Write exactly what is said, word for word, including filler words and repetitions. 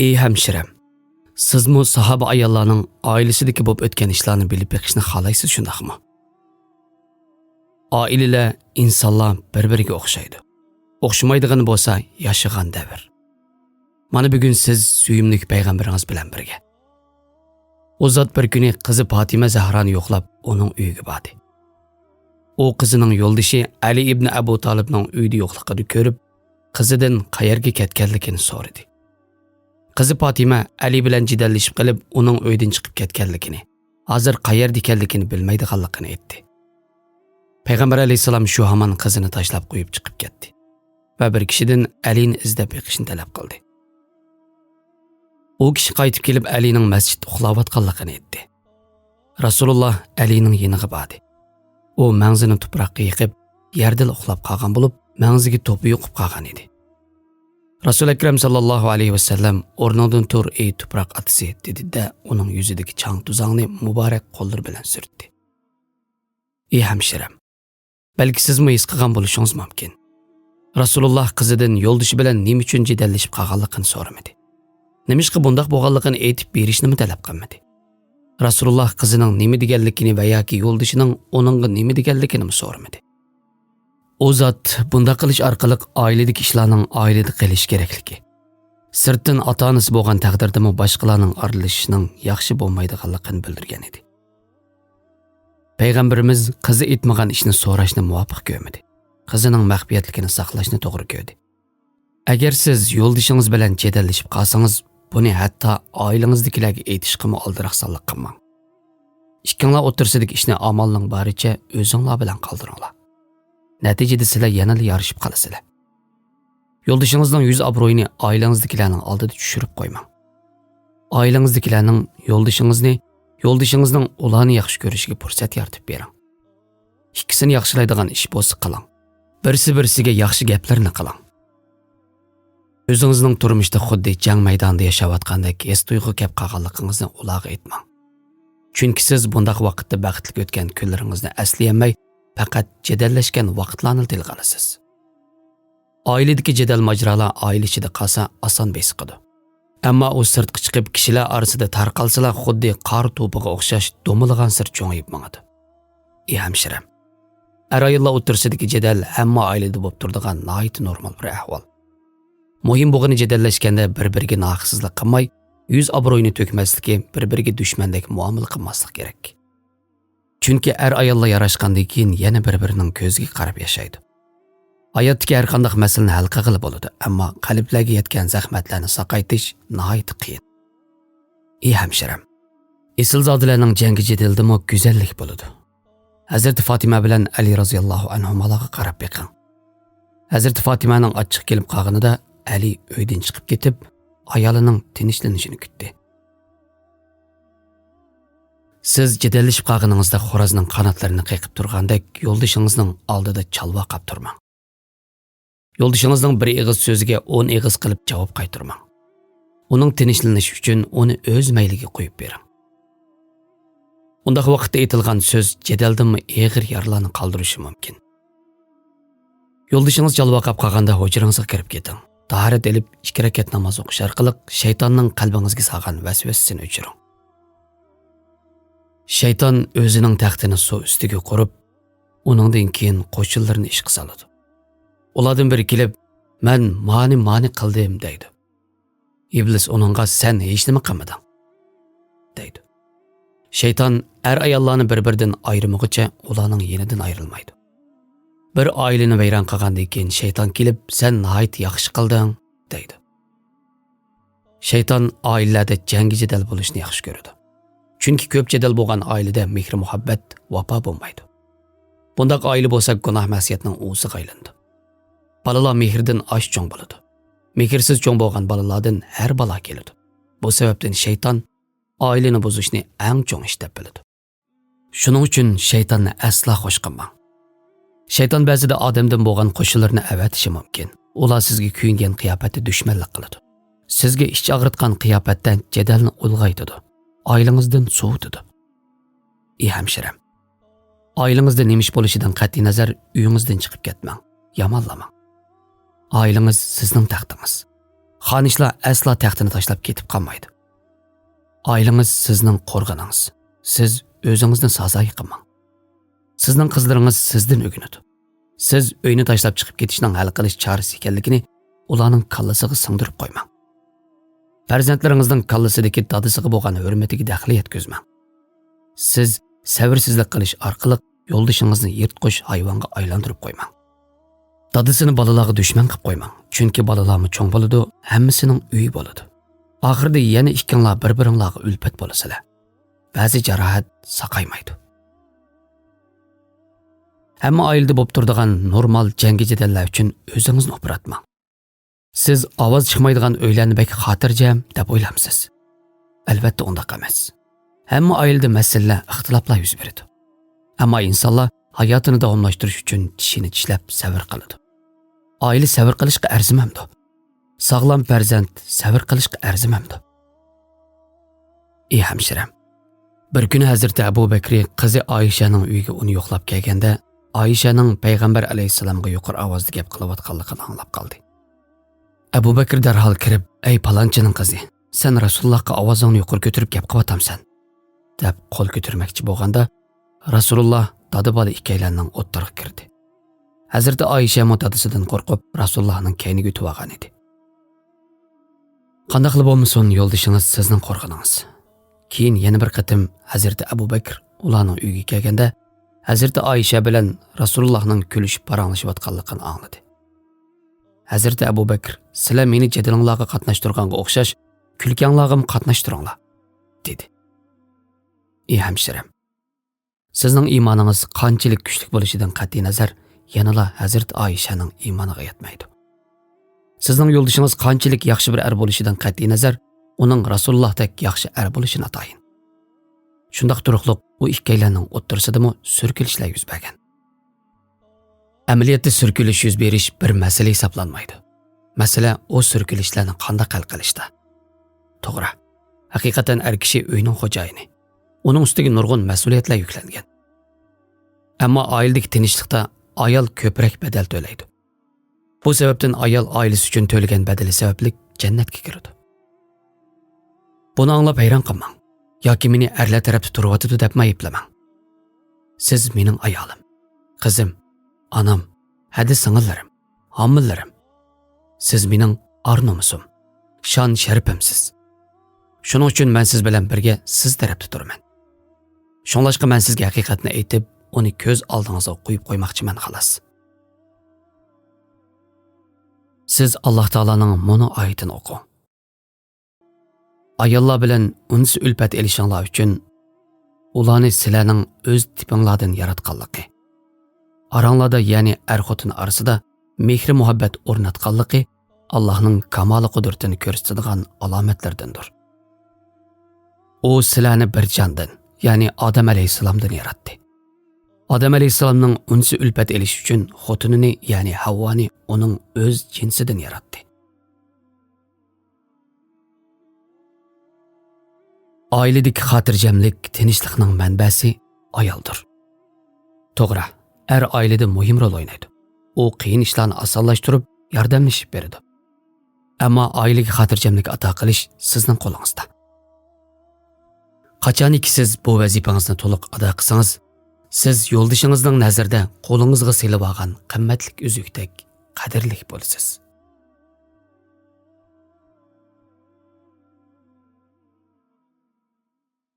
ئى ھەمشىرەم، سىزمۇ ساھابە ئاياللارنىڭ ئائىلىسىدىكى بولۇپ ئۆتكەن ئىشلارنى بىلىپ بېقىشنى خالايسىز، شۇنداقمۇ؟ ئائىلىلەر، ئىنسانلار بىر-بىرىگە ئوخشايدۇ. ئوخشىمايدىغىنى بولسا ياشىغان دەۋر. مانا بۈگۈن سىز سۆيۈملۈك پەيغەمبىرىڭىز بىلەن بىرگە. ئۇ زات بىر كۈنى قىزى پاتىمە زەھرانى يوقلاپ، ئۇنىڭ ئۆيىگە باردى. ئۇ قىزىنىڭ يولدىشى ئەلى ئىبنى ئەبۇ تالىپنىڭ ئۆيدە يوقلۇقىنى كۆرۈپ، قىزىدىن قەيەرگە كەتكەنلىكىنى سورىدى. قىزى پاتىمە ئەلى بىلەن جېدەللىشىپ قېلىپ، ئۇنىڭ ئۆيدىن چىقىپ كەتكەنلىكىنى، ھازىر قەيەردە ئىكەنلىكىنى بىلمەيدىغانلىقىنى ئېيتتى. پەيغەمبەر ئەلەيھىسسالام شۇ ھامان قىزىنى تاشلاپ قويۇپ چىقىپ كەتتى ۋە بىر كىشىدىن ئەلىنى ئىزدەپ بېقىشنى تەلەپ قىلدى. ئۇ كىشى قايتىپ كېلىپ، ئەلىنىڭ مەسچىتتە ئۇخلاۋاتقانلىقىنى ئېيتتى. رەسۇلۇللا ئەلىنىڭ يېنىغا باردى. ئۇ مەڭزىنى تۇپراققا يېقىپ، يەردىلا ئۇخلاپ قالغان بولۇپ، مەڭزىگە توپا يۇقۇپ قالغان ئىدى. رەسۇل ئەكرەم ساللاللاھۇ ئەلەيھى ۋەسەللەم، «ئورنۇڭدىن تۇر، ئەي تۇپراق ئاتىسى!» دېدى-دە، ئۇنىڭ يۈزىدىكى چاڭ-توزاڭنى مۇبارەك قوللىرى بىلەن سۈرتتى. ئى ھەمشىرەم، بەلكى سىزمۇ ھېس قىلغان بولۇشىڭىز مۇمكىن. رەسۇلۇللا قىزىدىن يولدىشى بىلەن نېمە ئۈچۈن جېدەللىشىپ قالغانلىقىنى سورىمىدى. نېمىشقا بۇنداق بولغانلىقىنى ئېيتىپ بېرىشنىمۇ تەلەپ قىلمىدى. رەسۇلۇللا قىزىنىڭ نېمە دېگەنلىكىنى ۋە ياكى يولدىشىنىڭ ئۇنىڭغا نېمە دېگەنلىكىنىمۇ سورىمىدى. ئۇ زات بۇنداق قىلىش ئارقىلىق ئائىلىدىكى ئىشلارنىڭ ئائىلىدە قېلىشى كېرەكلىكى، سىرتتىن ئاتا-ئانىسى بولغان تەقدىردىمۇ باشقىلارنىڭ ئارىلىشىشىنىڭ ياخشى بولمايدىغانلىقىنى بىلدۈرگەن ئىدى. پەيغەمبىرىمىز قىزى ئېيتمىغان ئىشنى سوراشنى مۇۋاپىق كۆرمىدى. قىزىنىڭ مەخپىيەتلىكىنى ساقلاشنى توغرا كۆردى. ئەگەر سىز يولدىشىڭىز بىلەن جېدەللىشىپ قالسىڭىز، بۇنى ھەتتا ئائىلىڭىزدىكىلەرگە ئېيتىشقىمۇ ئالدىراقسانلىق قىلماڭ. ئىككىڭلار ئوتتۇرىسىدىكى ئىشنى ئامالنىڭ بارىچە ئۆزۈڭلار بىلەن قالدۇرۇڭلار. نەتىجىدە سىلەر يەنىلا يارىشىپ قالىسىلەر. يولدىشىڭىزنىڭ يۈز ئابرۇيىنى ئائىلىڭىزدىكىلەرنىڭ ئالدىدا چۈشۈرۈپ قويماڭ. ئائىلىڭىزدىكىلەرنىڭ يولدىشىڭىزنى، يولدىشىڭىزنىڭ ئۇلارنى ياخشى كۆرۈشىگە پۇرسەت يارىتىپ بېرىڭ. ئىككىسىنى ياخشىلايدىغان ئىش بولسا قىلىڭ. بىرسى-بىرسىگە ياخشى گەپلەرنى قىلىڭ. ئۆزىڭىزنىڭ تۇرمۇشتا خۇددى جەڭ مەيدانىدا ياشاۋاتقاندەك ھېس-تۇيغۇ كەپ قالغانلىقىڭىزنى ئۇلارغا ئېيتماڭ. چۈنكى سىز بۇنداق ۋاقىتتا بەختلىك ئۆتكەن كۈنلىرىڭىزنى ئەسلىيەلمەي، پەقەت جېدەللەشكەن ۋاقىتلارنى تىلغا ئالىسىز. ئائىلىدىكى جېدەل ماجىرالار ئائىلە ئىچىدە قالسا ئاسان بېسىقىدۇ. ئەمما ئۇ سىرتقا چىقىپ كىشىلەر ئارىسىدا تارقالسىلا خۇددى قار توپىغا ئوخشاش دومىلىغانسېرى چوڭىيىپ ماڭىدۇ. ئى ھەمشىرەم، ئەر-ئاياللار ئوتتۇرىسىدىكى جېدەل ھەممە ئائىلىدە بولۇپ تۇرىدىغان ناھايىتى نورمال بىر ئەھۋال. مۇھىم بولغىنى جېدەللەشكەندە بىر-بىرىگە ناھەقسىزلىك قىلماي، يۈز ئابرۇيىنى تۆكمەسلىكى، بىر-بىرىگە دۈشمەندەك مۇئامىلە قىلماسلىق كېرەك. چۈنكى ئەر-ئاياللار ياراشقاندىن كېيىن يەنە بىر-بىرىنىڭ كۆزىگە قاراپ ياشايدۇ. ھاياتتىكى ھەرقانداق مەسىلىنى ھەل قىلغىلى بولىدۇ، ئەمما قەلبلەرگە يەتكەن زەخمەتلەرنى ساقايتىش ناھايىتى قىيىن. ئى ھەمشىرەم، ئېسىلزادىلەرنىڭ جەڭگى جېدىلىدىمۇ گۈزەللىك بولىدۇ. ھەزرىتى فاتىمە بىلەن ئەلى رازىياللاھۇ ئەنھۇمالارغا قاراپ بېقىڭ. ھەزرىتى فاتىمەنىڭ ئاچچىقى كېلىپ قالغىنىدا ئەلى ئۆيدىن چىقىپ كېتىپ، ئايالىنىڭ تىنچلىنىشىنى كۈتتى. سىز جېدەللىشىپ قالغىنىڭىزدا خورازنىڭ قاناتلىرىنى قېقىپ تۇرغاندەك يولدىشىڭىزنىڭ ئالدىدا چالۋاقاپ تۇرماڭ. يولدىشىڭىزنىڭ بىر ئېغىز سۆزىگە ئون ئېغىز قىلىپ جاۋاب قايتۇرماڭ. ئۇنىڭ تىنچلىنىشى ئۈچۈن ئۇنى ئۆز مەيلىگە قويۇپ بېرىڭ. ئۇنداق ۋاقىتتا ئېيتىلغان سۆز جېدەلدىنمۇ ئېغىر يارىلارنى قالدۇرۇشى مۇمكىن. يولدىشىڭىز چالۋاقاپ قالغاندا ھۇجرىڭىزغا كىرىپ كېتىڭ. تاھارەت ئېلىپ، ئىككى رەكەت ناماز ئوقۇش ئارقىلىق شەيتاننىڭ قەلبىڭىزگە سالغان ۋەسۋەسىسىنى ئۆچۈرۈڭ. شەيتان ئۆزىنىڭ تەختىنى سۇ ئۈستىگە قۇرۇپ، ئۇنىڭدىن كېيىن قوشۇنلىرىنى ئىشقا سالىدۇ. ئۇلاردىن بىرى كېلىپ، «مەن مانى، مانى قىلدىم» دەيدۇ. ئىبلىس ئۇنىڭغا، «سەن ھېچنېمە قىلمىدىڭ» دەيدۇ. شەيتان ئەر-ئاياللارنى بىر-بىرىدىن ئايرىمىغۇچە ئۇلارنىڭ يېنىدىن ئايرىلمايدۇ. بىر ئائىلىنى ۋەيران قىلغاندىن كېيىن شەيتان كېلىپ، «سەن ناھايىتى ياخشى قىلدىڭ» دەيدۇ. شەيتان ئائىلىلەردە جەڭگى جېدەل بولۇشنى ياخشى كۆرىدۇ. چۈنكى كۆپ جېدەل بولغان ئائىلىدە مېھىر-مۇھەببەت، ۋاپا بولمايدۇ. بۇنداق ئائىلە بولسا گۇناھ-مەسىيەتنىڭ ئۇۋىسىغا ئايلىنىدۇ. بالىلار مېھىردىن ئاش چوڭ بولىدۇ. مېھىرسىز چوڭ بولغان بالىلاردىن ھەر بالا كېلىدۇ. بۇ سەۋەبتىن شەيتان ئائىلىنى بۇزۇشنى ئەڭ چوڭ ئىش دەپ بىلىدۇ. شۇنىڭ ئۈچۈن شەيتاننى ئەسلا خوش قىلماڭ. شەيتان بەزىدە ئادەمدىن بولغان قوشۇنلىرىنى ئەۋەتىشى مۇمكىن. ئۇلار سىزگە كۆيۈنگەن قىياپەتتە دۈشمەنلىك قىلىدۇ. سىزگە ئىچ ئاغرىتقان قىياپەتتە جېدەلنى ئۇلغايتىدۇ. ئائىلىڭىزدىن سوۋۇتىدۇ. ئى ھەمشىرەم، ئائىلىڭىزدە نېمە ئىش بولۇشىدىن قەتئىينەزەر، ئۆيىڭىزدىن چىقىپ كەتمەڭ، يامانلىماڭ. ئائىلىڭىز سىزنىڭ تەختىڭىز. خانىشلار ئەسلا تەختىنى تاشلاپ كېتىپ قالمايدۇ. ئائىلىڭىز سىزنىڭ قورغىنىڭىز. سىز ئۆزىڭىزنى سازايى قىلماڭ. سىزنىڭ قىزلىرىڭىز سىزدىن ئۆگىنىدۇ. سىز ئۆينى تاشلاپ چىقىپ كېتىشنىڭ ھەل قىلىش چارىسى ئىكەنلىكىنى ئۇلارنىڭ كاللىسىغا سىڭدۈرۈپ قويماڭ. پەرزەنتلىرىڭىزنىڭ كاللىسىدىكى دادىسىغا بولغان ھۆرمىتىگە دەخلى يەتكۈزمەڭ. سىز سەۋرسىزلىك قىلىش ئارقىلىق يولدىشىڭىزنى يىرتقۇچ ھايۋانغا ئايلاندۇرۇپ قويماڭ. دادىسىنى بالىلارغا دۈشمەن قىلىپ قويماڭ، چۈنكى بالىلارمۇ چوڭ بولىدۇ، ھەممىسىنىڭ ئۆيى بولىدۇ. ئاخىرىدا يەنە ئىككىڭلار بىر-بىرىڭلارغا ئۈلپەت بولىسىلەر. بەزى جاراھەت ساقايمايدۇ. ھەممە ئائىلىدە بولۇپ تۇرىدىغان نورمال جەڭگى-جېدەللەر ئۈچۈن ئۆزىڭىزنى ئۇپراتماڭ. سىز ئاۋاز چىقمايدىغان ئۆيلەرنى بەك خاتىرجەم دەپ ئويلامسىز؟ ئەلۋەتتە ئۇنداق ئەمەس. ھەممە ئائىلىدە مەسىلىلەر، ئىختىلاپلار يۈز بېرىدۇ. ئەمما ئىنسانلار ھاياتىنى داۋاملاشتۇرۇش ئۈچۈن چىشىنى چىشلەپ سەۋر قىلىدۇ. ئائىلە سەۋر قىلىشقا ئەرزىمەمدۇ؟ ساغلام پەرزەنت سەۋر قىلىشقا ئەرزىمەمدۇ؟ ئى ھەمشىرەم، بىر كۈنى ھەزرىتى ئەبۇ بەكرى قىزى ئائىشەنىڭ ئۆيىگە ئۇنى يوقلاپ كەلگەندە، ئائىشەنىڭ پەيغەمبەر ئەلەيھىسسالامغا يۇقىرى ئاۋازدا گەپ قىلىۋاتقانلىقىنى ئاڭلاپ قالدى. ئەبۇ بەكرى دەرھال كىرىپ، ئەي پالانچىنىڭ قىزى، سەن رەسۇلۇللاھقا ئاۋازىڭنى يۇقىرى كۆتۈرۈپ گەپ قىلىۋاتامسەن؟ دەپ قول كۆتۈرمەكچى بولغاندا، رەسۇلۇللا دادا-بالا ئىككىيلەننىڭ ئوتتۇرىغا كىردى. ھەزرىتى ئائىشەمۇ دادىسىدىن قورقۇپ، رەسۇلۇللاھنىڭ كەينىگە ئۆتۈۋالغان ئىدى. قانداقلا بولمىسۇن، يولدىشىڭىز سىزنىڭ قورغىنىڭىز. كېيىن يەنە بىر قېتىم ھەزرىتى ئەبۇ بەكرى ئۇلارنىڭ ئۆيىگە كەلگەندە، ھەزرىتى ئائىشە بىلەن رەسۇلۇللاھنىڭ كۈلۈشۈپ پاراڭلىشىۋاتقانلىقىنى ئاڭلىدى. ھەزرىتى ئەبۇ بەكرى، سىلەر مېنى جېدىلىڭلارغا قاتناشتۇرغانغا ئوخشاش، كۈلكەڭلارغىمۇ قاتناشتۇرۇڭلار، دېدى. ئى ھەمشىرەم، سىزنىڭ ئىمانىڭىز قانچىلىك كۈچلۈك بولۇشىدىن قەتئىينەزەر، يەنىلا ھەزرىتى ئائىشەنىڭ ئىمانىغا يەتمەيدۇ. سىزنىڭ يولدىشىڭىز قانچىلىك ياخشى بىر ئەر بولۇشىدىن قەتئىينەزەر، ئۇنىڭ رەسۇلۇللاھتەك ياخشى ئەر بولۇشى ناتايىن. شۇنداق تۇرۇقلۇق ئۇ ئىككىيلەننىڭ ئوتتۇرىسىدىمۇ سۈركىلىشلەر يۈز بەرگەن. ئەمەلىيەتتە سۈركىلىش يۈز بېرىش بىر مەسىلە ھېسابلانمايدۇ. مەسىلە ئۇ سۈركىلىشلەرنى قانداق ھەل قىلىشتا. توغرا، ھەقىقەتەن ئەر كىشى ئۆينىڭ خوجايىنى. ئۇنىڭ ئۈستىگە نۇرغۇن مەسئۇلىيەتلەر يۈكلەنگەن. ئەمما ئائىلىدىكى تىنچلىقتا ئايال كۆپرەك بەدەل تۆلەيدۇ. بۇ سەۋەبتىن ئايال ئائىلىسى ئۈچۈن تۆلىگەن بەدىلى سەۋەبلىك جەننەتكە كىرىدۇ. بۇنى ئاڭلاپ ھەيران قالماڭ ياكى مېنى ئەرلەر تەرەپتە تۇرۇۋاتىدۇ دەپمۇ ئەيىبلىمەڭ. سىز مېنىڭ ئايالىم، قىزىم، ئانام، ھەدە سىڭىللىرىم، ھامىلىلىرىم. سىز مېنىڭ ئار-نومۇسۇم، شان-شەرىپىمسىز. شۇنىڭ ئۈچۈن مەن سىز بىلەن بىرگە سىز تەرەپتە تۇرىمەن. شۇڭلاشقا مەن سىزگە ھەقىقەتنى ئېيتىپ، ئۇنى كۆز ئالدىڭىزغا قويۇپ قويماقچىمەن، خالاس. سىز ئاللاھ تائالانىڭ مۇنۇ ئايىتىنى ئوقۇڭ. ئاياللار بىلەن ئۈنس-ئۈلپەت ئېلىشىڭلار ئۈچۈن ئۇلارنى سىلەرنىڭ ئۆز تىپىڭلاردىن ياراتقانلىقى، ئاراڭلاردا، يەنى ئەر-خوتۇن ئارىسىدا مېھرى-مۇھەببەت ئورناتقانلىقى ئاللاھنىڭ كامالى قۇدرىتىنى كۆرسىتىدىغان ئالامەتلىرىدىندۇر. ئۇ سىلەرنى بىر جاندىن، يەنى ئادەم ئەلەيھىسسالامدىن ياراتتى. ئادەم ئەلەيھىسسالامنىڭ ئۈنسى-ئۈلپەت ئېلىش ئۈچۈن خوتۇنىنى، يەنى ھەۋۋانى ئۇنىڭ ئۆز جىنسىدىن ياراتتى. ئائىلىدىكى خاتىرجەملىك، تىنچلىقنىڭ مەنبەسى ئايالدۇر. توغرا، ئەر ئائىلىدە مۇھىم رول ئوينايدۇ. ئۇ قىيىن ئىشلارنى ئاسانلاشتۇرۇپ، ياردەملىشىپ بېرىدۇ. ئەمما ئائىلىگە خاتىرجەملىك ئاتا قىلىش سىزنىڭ قولىڭىزدا. قاچانكى سىز بۇ ۋەزىپىڭىزنى تولۇق ئادا قىلسىڭىز، سىز يولدىشىڭىزنىڭ نەزىرىدە قولىڭىزغا سېلىۋالغان قىممەتلىك ئۈزۈكتەك قەدىرلىك بولىسىز.